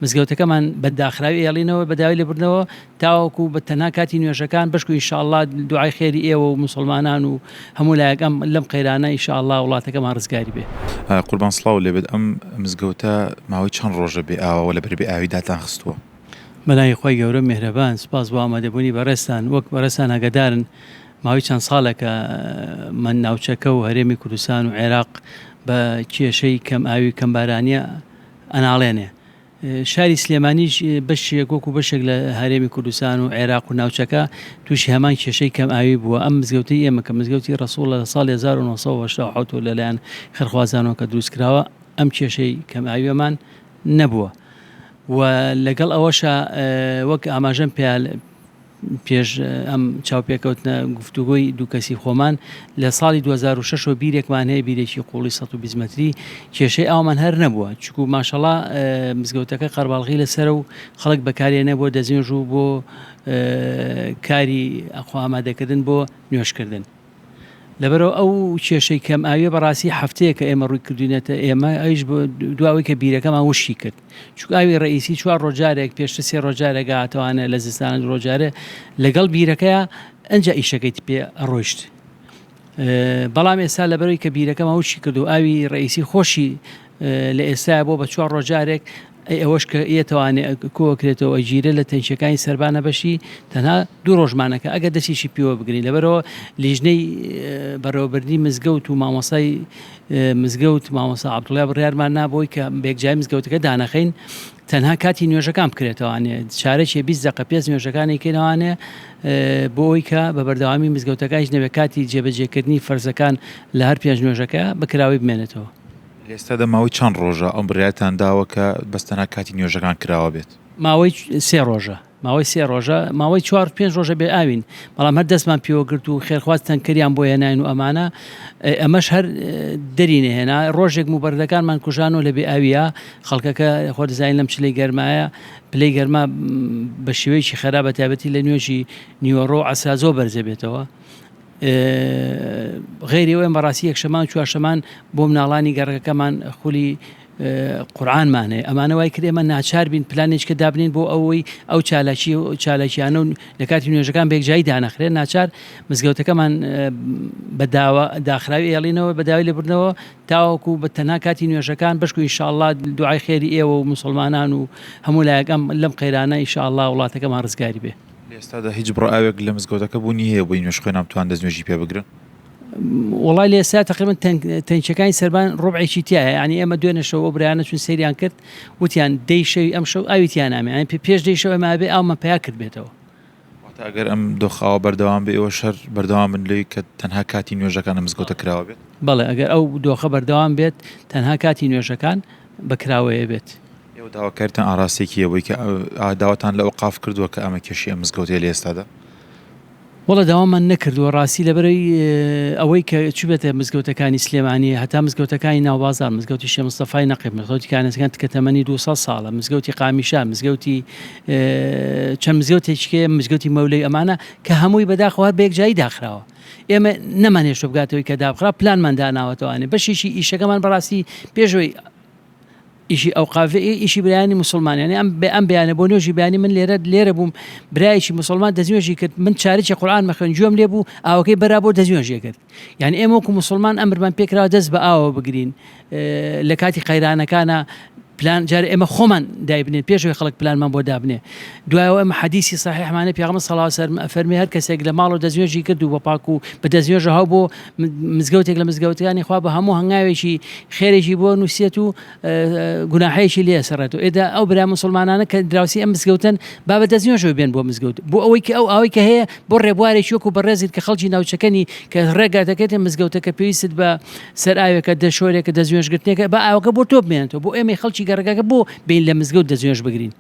مزگەوتەکەمان بە داخراوی ئێڵینەوە بە داوای لێبوردنەوە تاوەکو بە تەنها کاتی نوێژەکان بەشکو ان شاء اللە دوعای خێری ئێوە و موسڵمانان و هەموو لایەک ئەم لەم قەیرانە ان شاء اللە وڵاتەکەمان ڕزگاری بێ. قوربان سڵاو لێبێت ئەم مزگەوتە ماوەی چەند ڕۆژە بێ ئاوە وە لەبەر بێ ئاوی داتان خستووە؟ بەناوی خوای گەورە میهرەبان سوپاس بۆ ئامادەبوونی بەڕێزتان وەک بەڕێزتان ئاگادارن ماوەی چەند ساڵێکە من ناوچەکە و هەرێمی کوردستان و عێراق بە کێشەی کەم ئاوی و کەم بارانیە ئەناڵێنێ. شاری سلێمانیش بەشێک وەکو بەشێک لە هەرێمی کوردستان و عێراق و ناوچەکە تووشی هەمان کێشەی کەم ئاوی بووە. ئەم مزگەوتەی ئێمە کە مزگەوتی ڕەسوڵە لە ساڵی 1987 ەوە لەلایەن خێرخوازانەوە کە دروست کراوە ئەم کێشەی کەم ئاویەمان نەبووە و لەگەڵ ئەوەشا وەک ئاماژەم پێ پێش ئەم چاوپێکەوتنە گفتوگۆی دوو کەسی خۆمان، لە ساڵی 2006 ەوە بیرێکمان هەیە، بیرێکی قووڵی 120 مەتری، کێشەی ئاومان هەر نەبووە، چونکو ماشەڵا مزگەوتەکە قەرباڵغی لەسەرە و خەڵک بەکارێنێ بۆ دەستنوێژ و بۆ کاری خۆ ئامادەکردن بۆ نوێژکردن. لەبەرئەوە ئەو کێشەی کەم ئاویە بەڕاستی هەفتەیەکە ئێمە ڕووی کردوینەتە ئێمە ئەویش دوا ئەوەی کە بیرەکەمان وشکی کرد چونکە ئاوی ڕئیسی چوار ڕۆژ جارێک پێشتر سێ ڕۆژ جارێک هاتەوانە لە زستانە دوو ڕۆژ جارێ لەگەڵ بیرەکەیا ئەنجا ئیشەکەی پێ ئەڕۆیشت بەڵام ئێستا لەبەرەوەی کە بیرەکەمان وشکی کرد و ئاوی ڕئیسی خۆشی لە ئێستایا بۆ بە چوار ڕۆژ جارێک ئەی ئەوەش کە یەتوانێ کۆکرێتەوە ئەگیرێ لە تەنکیەکانی سەربانە بەشی تەنها دوو ڕۆژمانەکە ئەگەر دەستیشی پێوە بگرین لەبەرەوە لیژنەی بەڕێوەبردنی مزگەوت و مامۆسای مزگەوت مامۆسا عەبدوڵای بڕیارمان نابۆی کە بێکجای مزگەوتەکە دانەخەین تەنها کاتی نوێژەکان بکرێتەوانێ چارەکێ 20 دقە پێس نوێژەکانی کەینەوانێ بۆ ئەوی کە بە بەردەوامی مزگەوتەکانیش نەبێت کاتی جێبەجێکردنی فەرزەکان لە هەر پێنج نوێژەکە بەکراوەی بمێنێتەوە. لە ئێستادا ماوەی چەند ڕۆژە ئەم بڕیارەتان داوە کە بەس تەنها کاتی نوێژەکان کراوە بێت؟ ماوەی سێ ڕۆژە ماوەی سێ ڕۆژە ماوەی چوار پێنج ڕۆژە بێ ئاوین بەڵام هەر دەستمان پێوە گرت و خێرخواز تەنکەریان بۆ هێناین و ئەمانە ئەمەش هەر دەری نەهێنا ڕۆژێک موبەردەکانمان کوژانەوە لە بێ ئاویە خەڵکەکە خۆ دەزانین لەم چلەی گەرمایە پلەی گەرما بە شێوەیەکی خەرا بە تایبەتی لە نوێژی نیوەڕۆ و عەسرا زۆر بەرزەبێتەوە غەیری ئەوەی بەڕاستی یەکشەمان و چوارشەمان بۆ مناڵانی گەڕەکەکەمان خولی قورئانمان هەیە ئەمانە وای کرد ئێمە ناچار بین پلانێککە دابنین بۆ ئەوەی ئەو چالاکی و چالاکیانە و لە کاتی نوێژەکان بێکجایی دانەخرێن ناچار مزگەوتەکەمان بە داوا داخراوی ئێڵینەوە بە داوای لێبوردنەوە تاوەکو بە تەنها کاتی نوێژەکان بەشکو ئینشاءاللە دوعای خێری ئێوە و موسڵمانان و هەموو لایەک ئەم لەم قەیرانە ئینشاءاللە وڵاتەکەمان ڕزگاری بێ. لە ئێستادا هیچ بڕە ئاوێک لە مزگەوتەکە بوونی هەیە بۆی نوێژخوێنان بتوان دەستنوێژی پێ بگرن؟ وەڵای لە ئێستا تقریبا تەنکیەکانی سەربان ڕوبعێکی تایە یعنی ئێمە دوێنێ شەو ئەو برایانە چون سەیریان کرد وتیان دەی شەوی ئەم شەو ئاوی تیا نامێ یعنی پێش دەی شەو ئێمە ئەبێ ئاومان پیا کردبێتەوە. واتە ئەگەر ئەم دۆخە ئاوا بەردەوام بێ ئێوەش هەر بەردەوام بن لەوی کە تەنها کاتی نوێژەکان ئەم مزگەوتە کراوە بێت؟ بەڵێ ئەگەر ئەو دۆخە بەردەوام بێت تەنها کاتی نوێژەکان بە کراوەیە بێت. ئێوە داواکاریتان ئاراستەی کێیە بۆی کە داواتان لە ئەوقاف کردووە کە ئەمە کێشەی ئەم مزگەوتەیە لە ئێستادا؟ وەڵا داوامان نەکردووە ڕاستی لەبەرەی ئەوەی کە چوبێتە مزگەوتەکانی سلێمانی هەتا مزگەوتەکانی ناوبازار مزگەوتی شێ مستەفای نەقیب مزگەوتی کانەسەکان کە تەمەنی 200 ساڵە مزگەوتی قامیشان مزگەوتی چەند مزگەوتێکیکەیە مزگەوتی مەولەی ئەمانە کە هەمووی بەداخەوە هەر بەیەکجاری داخراوە ئێمە نەمانهێشتوە بگاتەوەی کە دابخرا پلانمان داناوەتەوانێ بەشێکی ئیشەکەمان بەڕاستی پێشەوەی ئیشی ئەوقافی ئیشی برایانی موسڵمان یانی ئەم بێ ئەم بەیانە بۆ نوێژی بەیانی من لێرە لێرە بووم برایەکی موسڵمان دەستنوێژی کرد من چارەکی قورئان مەخوێن گوێم لێ بوو ئاوەکەی بەرا بۆ دەستنوێژی کرد یانی ئێمە وەکو موسڵمان ئەمرمان پێکراوە دەست بە ئاوە بگرین لە کاتی قەیرانەکانە پلان جار ئێمە خۆمان دایبنێن پێشەوەی خەڵک پلانمان بۆ دابنێ دوایەوە ئەمە حەدیسی صحیحمانە پێغەمبەر صلی الله علیه و سلم فەرمی هەر کەسێک لە ماڵەوە دەستنوێژی کرد و بە پاک و بە دەستنوێژە هەو بۆ مزگەوتێک لە مزگەوتەکانی خوا بە هەموو هەنگاوێکی خێرێکی بۆ نووسێت و گوناحەیەکی لێ سەڕێتەوە ئێدا ئەو برا مسلمانانە کە دراوسی ئەم مزگەوتن با بە دەستنوێژەوە بێن بۆ مزگەوت بۆ ئەوەی کە ئەو ئاوەی کە هەیە بۆ ڕێبوارێکی وەکو بەڕێزت کە خەڵکی ناوچەکەنی کە ڕێگا دەکەێتە مزگەوتەکە پێویستت بە سەر ئاوێکە دەشۆرێکە دەستنوێژگرتنێکە بە ئاوەکە بۆ تۆ بمێنێتەوە بۆ ئێمەی خەڵکی گەڕەکەکە بۆ بین لە مزگەوت دەستنوێژ بگرین.